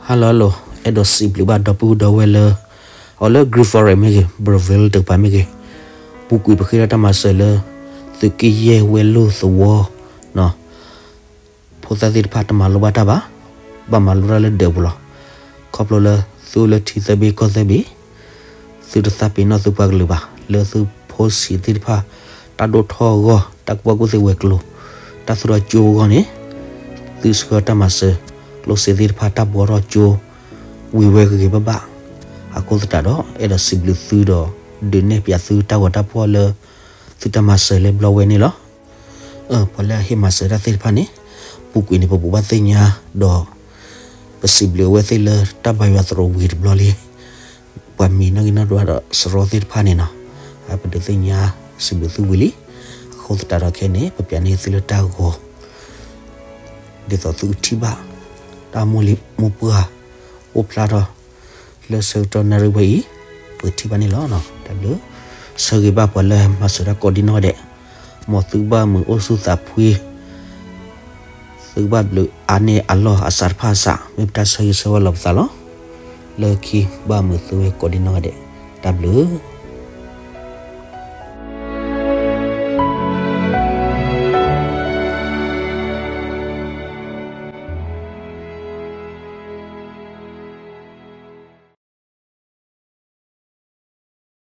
Hello hello, အဲၣ်ဒိးစံးဘျုးဘၣ်ဒီပုၢ်ဒီဝဲၢ်လၢ အီၤလၢ Green Forest မ့ၢ်ဂ့ၤ Brazil တကပၤမ့ၢ်ဂ့ၤ, ပူၤကွံာ်ပဃ့ဒီးတၢ်မၤစၢၤလၢ သုးက့ယဲၢ်ဝဲၢ်လိၣ်သဝီ ဖိသၣ်သ့ၣ်တဖၣ်တမၤလိဘၣ်တၢ်ဘၣ်, ဘၣ်မၤလိတၢ်လၢဒၢးပူၤလီၤ. ခီဖျိလၢသုအိၣ်လၢထံသၢဘ့ၣ်ကီၢ်သၢဘ့ၣ်, သုတသးပ့ၤနီၣ်သုပှၤကလုာ်ဘၣ်, လၢသုဖိဆံးသ့ၣ်တဖၣ် တၢ်ဒိၣ်ထီၣ်အဂီၢ်, တၢ်ကူၣ်ဘၣ်ကူၣ်သ့ဝဲၤကျိၤ, တၢ်သူၣ်ထီၣ်ကၠိအဂီၢ်န့ၣ်, သုဆှၢတၢ်မၤစၢၤ ကျိၣ်စ့သ့ၣ်တဖၣ် တၢ်ဘှီထီၣ်ကၠိ ဝံၤဝဲဂ့ၤဂ့ၤဘၣ်ဘၣ်. အဃိသတးဒီး အဲၣ်ဒိးစံးဘျုးသုဒီး ဒုးနဲၣ်ဖျါသုတၢ်ဂီၤတၢ်ဖီၣ်လၢ သုတၢ်မၤစၢၤလၢဘျီဝဲန့ၣ်လီၤ. ပှၤလၢအဟ့ၣ်မၤစၢၤတၢ်သ့ၣ်တဖၣ်န့ၣ် ပူၤကွံာ်န့ၣ် ပဘိးဘၣ်သ့ၣ်ညါဒီး ပစံးဘျုးအဝဲသ့ၣ်လၢတၢ်ဘါယွၤသရိာ်ဝံၤတဘျီလံ. ပှၤမံၤနီၣ်ဂံၢ်နီၣ်ဒွးဒီးစရီသ့ၣ်တဖၣ်န့ၣ်နီၤ, ပဒုးသ့ၣ်ညါစံးဘျုးသုဝံၤလံ. အဃိသတးဒီးခဲအံၤန့ၣ် ပပျးန့ၢ်သုလၢတၢ်ဂီၤ ဒ်သိးသုထံၣ်ဘၣ် တၢ်မိၢ်လံၤမိၢ်ပှၢ် အိၣ်ဖျါထီၣ် လၢဆၢကတီၢ်နၣ်ရံၣ်ဝဲအံၤ ပထံၣ်ဘၣ်န့ၣ်လီၤ. တၢ်ဘျုး, ဆၢဂ့ၤဘၣ်ပှၤလၢမၤစၢၤတၢ်ကိးဒံနီၢ်ဂၤဒဲး, မ်သုကဘၣ်မုာ်အိၣ်ဆူၣ်သးဖှံ, သုကဘၣ်ဘျုးအါန့ၢ်အလီၢ်အစးတဖၣ်အစး မ့ၢ်ပတၢ်ဆၢဂ့ၤဆၢဝါလီၤပသးလီၤ. လၢခံဘၣ်မုာ်သုဝဲကိးဒံနီၢ်ဂၤဒဲး, တၢ်ဘျုး